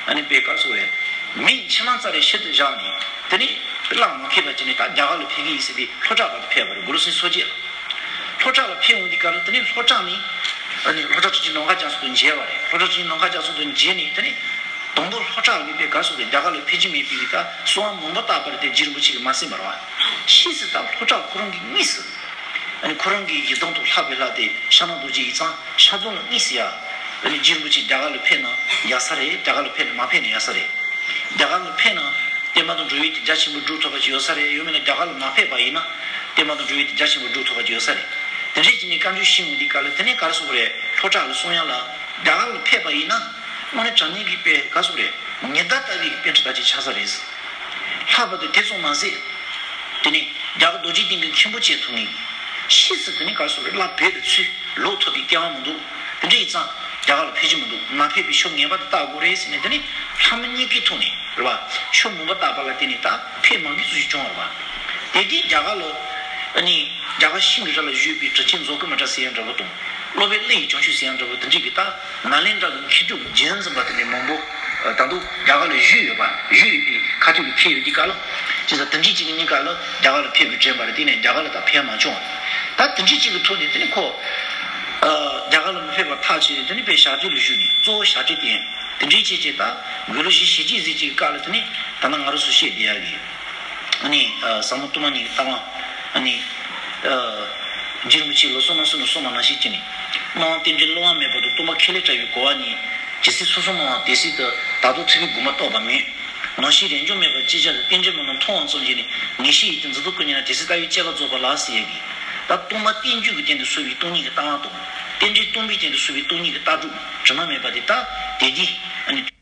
ཨ་ནི་དཔེ་ག་རེ་ཟེར་དགོས་རེད། མིང་ཕྱི་ནང་རྩ་རེ་ཕྱིར་དུ་བཞག་ནས་དེ་ནི་བླ་མ་མཁས་པ་བྱས་ནས་ད་རྒྱ་གར་ལ་ཕེབས་ཀྱི་ཡིན་ཟེར་ཏེ་ལྷོ་བྲག་བར་དུ་ཕེབས་པ་རེད། གུ་རུ་སེང་གེ་མཚོ་རྒྱལ་ལ། ལྷོ་བྲག་ལ་ཕེབས་འོང་དུས་སྐབས་ལ་དེ་ནས་ལྷོ་བྲག་ནས། ཨ་ནི་ལྷོ་བྲག་གྲུབ་ཆེན་ནམ་མཁའ་རྒྱ་མཚོ་དང་མཇལ་བ་རེད། ལྷོ་བྲག་གྲུབ་ཆེན་ནམ་མཁའ་རྒྱ་མཚོ་དང་མཇལ་ནས་དེ་ནས་དང་པོ་ལྷོ་བྲག་ལ་ཕེབས་པའི་སྐབས་སུ་རྒྱ་གར་ལ་ཕེབས་རྒྱུ་མེད་པའི་ད་གསོལ་བ་མང་པོ་བཏབ་པ་རེད་དེ་རྗེ་རིན་པོ་ཆེ་གིས་མ་གསན་པ་རེད་བ། ཕྱིས་སུ་ད་ལྷོ་བྲག་ཁོ་རང་གིས་དངོས་སུ། ཨ་ནི་ཁོ་རང་གི་ཡི་དམ་དུ་ལྷག་པའི་ལྷ་དེ་ཤར་ནག་རྡོ་རྗེ་ཡིན་ཙང་ཤར་རྫོང་ལ་དངོས་སུ་ཡ། ཨ་ནི་རྗེ་རིན་པོ་ཆེ་རྒྱ་གར་ལ་ཕེབས་ན་ཡག་ས་རེད། རྒྱ་གར་ལ་ཕེབས་ནས་མ་ཕེབས་ན་ཡག་ས་རེད། རྒྱ་གར་ལ་ཕེབས་ན་བསྟན་པ་དང་འགྲོ་བའི་གྲལ་རྒྱ་ཆེན་པོ་སྒྲུབ་ཐུབ་པ་ཅིག་ཡོད་ས་རེད། ཡང་མིན་ན་རྒྱ་གར་ལ་མ་ཕེབས་པ་ཡིན་ན་བསྟན་པ་དང་འགྲོ་བའི་གྲལ་རྒྱ་ཆེན་པོ་སྒྲུབ་ཐུབ་པ་ཅིག་ཡོད་ས་རེད། དེ་འདྲས་བྱས་ནས་བཀའ་འགྱུར་བཞེངས་ཡོང་དུས་སྐབས་ལ་དེ་ནས་ག་རེ་ཟེར་དགོས་རེད། ལྷོ་བྲག་ལ་གསུང་ཡག་ལ་རྒྱ་གར་ལ་ཕེབས་པ་ཡིན་ན་དངོས་གནས་དྲང་གནས་ཀྱི་དཔེ་ག་རེ་ཟེར་དགོས་རེད། ཉི་ཟླ་ལྟ་བུའི་པཎྜི་ཏ་ཅིག་ཆགས་ས་རེད། ལྷག་པར་དུ་དེ་ཙམ་མ་ཟད། དེ་ནས་རྒྱ་གར་རྡོ་རྗེ་གདན་གྱི་མཁན་པོ་བྱས་ཐུབ་ངེས། ཕྱིས་སུ་དེ་ནས་ག་རེ་ཟེར་དགོས་རེད། བླ་བོད་དུ་ཚུར་ལོག་ཐུབ་པའི་སྐལ་བ་མི་འདུག་དེ་འདྲ་ཡིན་ཙང་རྒྱ་གར་ལ་ཕེབས་རྒྱུ་མི་འདུག་མ་ཕེབས་པའི་ཕྱོགས་ངེས་པར་དུ་བལྟ་དགོས་རེད་ཟེར་ནས་དེ་ནི་ལྷ་མོ་གཉིས་ཀའི་ཐོག་ནས་རེད་བ། ཤོ་མང་པོ་བཏགས་པ་ལ་བརྟེན་ནས་ད་ཕེབས་མང་གི་ཚུལ་ཞིག་བྱུང་བ་རེད་བ། དེ་དུས་རྒྱ་གར་ལ་ཨ་ནི་རྒྱ་གར་ཤིང་གི་རི་ལ་བཞུགས་པའི་གྲུབ་ཆེན་རྫོགས་སྐུ་མི་ཏྲ་ཟེར་ཡག་འདྲ་བོ་དང་། སློབ་དཔོན་ཀླུ་ཡི་བྱང་ཆུབ་ཟེར་ཡག་འདྲ་བོ་དེ་འདྲ་གི་ད་ནཱ་ལེནྡྲ་གི་མཁས་གྲུབ་རྒྱན་འཛིན་པ་དེ་འདྲ་མང་པོ་ད་དུང་རྒྱ་གར་ལ་བཞུགས་ཡོད་པ། བཞུགས་ཡོད་པའི་ཁ་ཐུག་ལ་ཁེལ་ཡོད་དུས་སྐབས་ལ། ཅི་ཟེར་དེ་འདྲ་ཅིག་གི་གནས་སྐབས་ལ་རྒྱ་གར་ལ་ཕེབས་དགོས་དྲན་པ་རེད། དེ་ནས་རྒྱ་གར་ལ་ད་ཕེབས་མ་བྱུང་བ་རེད། ད་དེ་འདྲ་ཅིག་གི་ཐོག་ནས་དེ་ནས་ཁོ། ཨ། རྒྱ་གར་ལ་མ་ཕེབས་པར་ཐག་བཅད་ནས་དེ་ནས་དཔེ་ཞབས་སྤྱི་ལ་བཞུགས་ནས་གཙོ་བོ་ཞབས་སྤྱི་བསྟེན། དེ་འདྲའི་ཆེད་ཅིག་ད་འགོས་ལོ་བཞི་ཞེ་གཅིག་ཟེར་ཅིག་གི་སྐབས་ལ་དེ་ནས་ད་ནང་ང་རང་ཚོ་བཤད་བསྡད་ཡག་གི། ཨ་ནི། ཨ། ཟབ་མོ་སྟོང་པ་ཉིད་ཀྱི་ལྟ་བ། ཨ་ནི། ཨ། རྗེ་རིན་པོ་ཆེས་ལོ་གསུམ་ནང་གསུམ་ནས་གསུངས་པ་ནང་བཞིན་བྱས་ནས། སྨྲ་བ་རྟེན་འབྲེལ་བསླུ་བ་མེད་པ་དང་། སྟོང་པ་ཁས་ལེན་བྲལ་བའི་གོ་བ་གཉིས། ཇི་སྲིད་སོ་སོར་སྨྲ་བ་དེ་སྲིད་དུ། བདག་ལྟ་ཐུབ་པའི་དགོངས་པ་རྟོགས་པ་མེད། ནམ་ཞིག་རེས་འཇོག་མེད་པར་ཅི་བྱ་རེད། རྟེན་འབྲེལ་མིན་ནོ་མཐོང་བ་ཙམ་གྱིས་ནི། ངེས་ཤེས་ཡིན་ཏེ་འཛིན་རྟོག་ཀུན་ཉེ་ན། དེ་སྲིད་ལྟ་བའི་དཔྱད་པ་རྫོགས་པ་ལགས་ཟེར་ཡག་གི། ད་སྟོང་པ་རྟེན་འབྱུང་གི་སྟེང་དུ་གསལ་བའི་སྟོང་ཉིད་ཀྱི་ལྟ་བ་དང་། རྟེན་འབྲེལ་སྟོང་པའི་སྟེང་དུ་གསལ་བའི་སྟོང་ཉིད་ཀྱི་ལྟ་གྲུབ་དྲི་མ་མེད་པ་དེ་ད་དེ་དུས་ཨ་ནི།